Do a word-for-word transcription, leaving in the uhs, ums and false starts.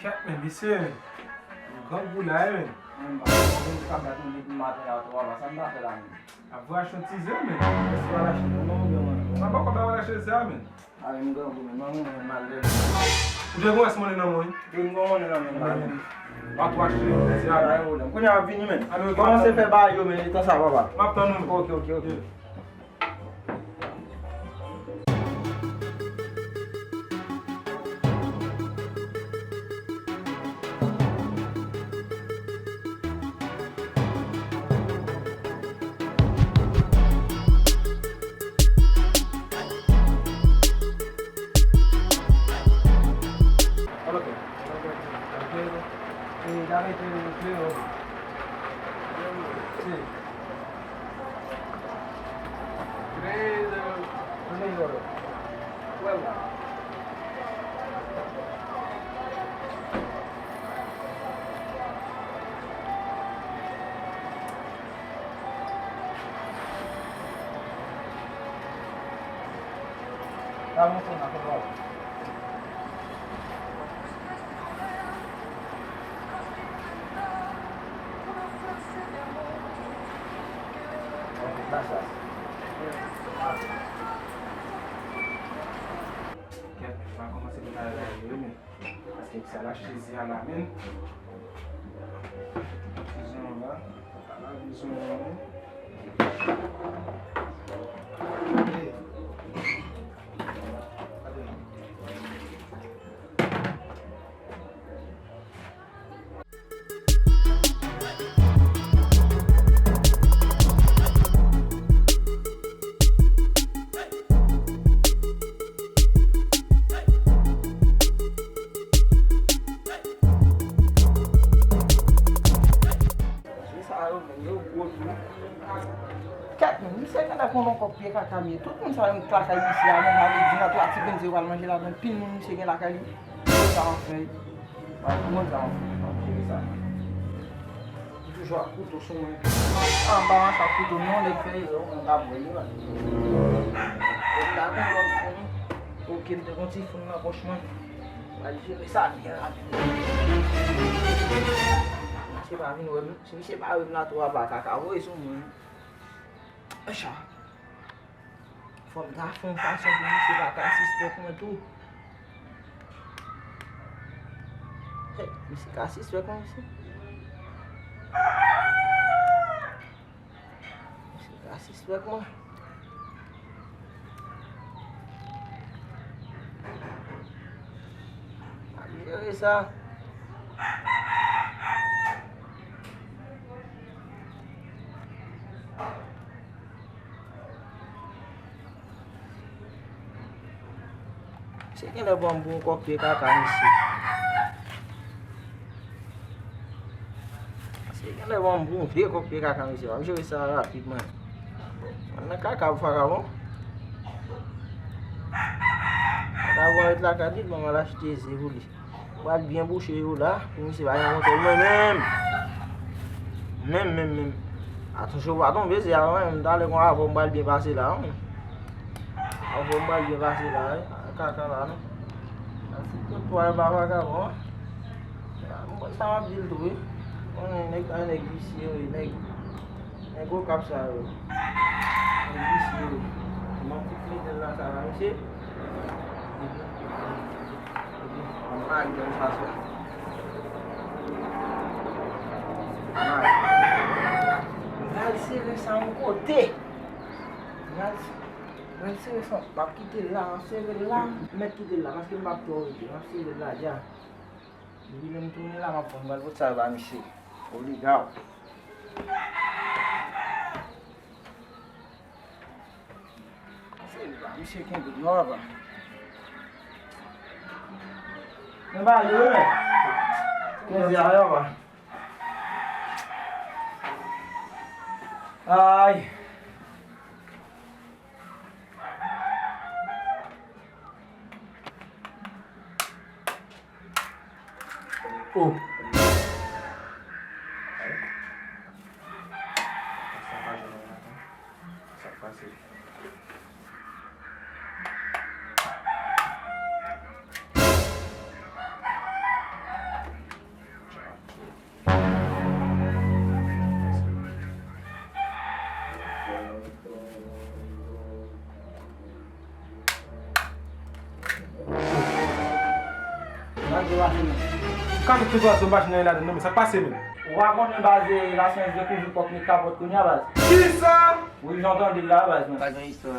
Kèt, men, mesye, men. Grangou la, wi, men. Mwen, m pa konn sa m ta tonbe pou maten la, twò, sa m ta fè la, men. Ap rache yon ti zen, men. Èske w al achte yon non, oubyen mwen? Mwen pa konn al achte zen a, men. A, men m grangou, men. Mwen, mwen, mwen, mal lè. Ou te gen rès monnen nan men w, wi? Wi, m gen monnen nan men m la, men. W ap tou achte zen a, men. Pa gen pwoblèm. Kounye a, m ap vini, men. A, men, ok. Kòmanse fè bagay yo, men, letan sa, papa. M ap tann ou, men. Ok, ok, ok. Kèt, men, pa kòmanse pou bagay yo, men. Paske sa l achte zen a la, men. Ti zen la, pa la, ti zen la, men. Mesye sa yo menm, yo gwo tou. Kèt, men, misye genlè konn yon kòk pye kaka m ye. Tout moun sa yo m t lakay misye a, men, sa vle di nan twa ti pennse yo pral manje ladan, pil moun misye gen lakay li. Sa anfen. Mwen, mwen, sa anfen. Mwen jere sa. Li toujou ak kouto sou mwen. Anba manch ak kouto, non, nèg fè erè, mwen pa bwè li, man. Mwen pa konn lòt fon, non. Ok, m te gon ti fon nan pòch mwen. Pral jere sa byen rapid. Si misye pa vin wè m, si misye pa wè m la twò, a pa kaka voye sou mwen. Acha. Fò m ta fè yon fason pou misye pa ka sispèk mwen tou. Hey, misye ka sispèk mwen, mesye. Misye ka sispèk mwen. Ap jere sa. Se genlè pran m pou yon kòk pye kaka, mesye. Se genlè pran m pou yon vye kòk pye kaka, mesye. W ap jere sa rapidman. Mwen nan kaka pou vakabon. Vakabon ret lakay li, ban m al achte ze pou li. Pral byen bouche yo la, pou misye pa gen kontwòl mwen menm. Menm, menm, menm. Atansyon pa tonbe, se avan menm, talè kon avè w m pral byen pase la, wi. Avè w m pral byen pase la, wi. Kaka la, non. Nan fout tout pwa e pa vakabon, wi. Mwen sa m ap di l tou, wi. Konnen nèg sa, nèg visye, wi, nèg. Nèg Okap sa yo. Nèg visye yo. Manti fidèl la sa la, mesye. Epi, epi, anba grenn sa sou. Anba. Pral sere sa yon kote. Pral, pral sere sa, m ap kite l la, m ap sere l la. M mèt kite l la, paske m p ap twò rete. M ap sere l la dja. Depi lè m tounen la, m ap pran, m pral pot sa yo ba misye. Oliga w. Se li la, misye kenbe l non, papa. Men ba yo, men. Kenze a, papa. Ay. Oh. Sa k pase? Ou pa konnen. Ou ka tout fè zwazo machin nan ladan non, men sa k pase menm? Ou pa konnen baz, e, lasyans dekouvri kòk met kapòt kounye a baz. Kisa? Wi, jan w tande l la baz mwen. Baz yon istwa.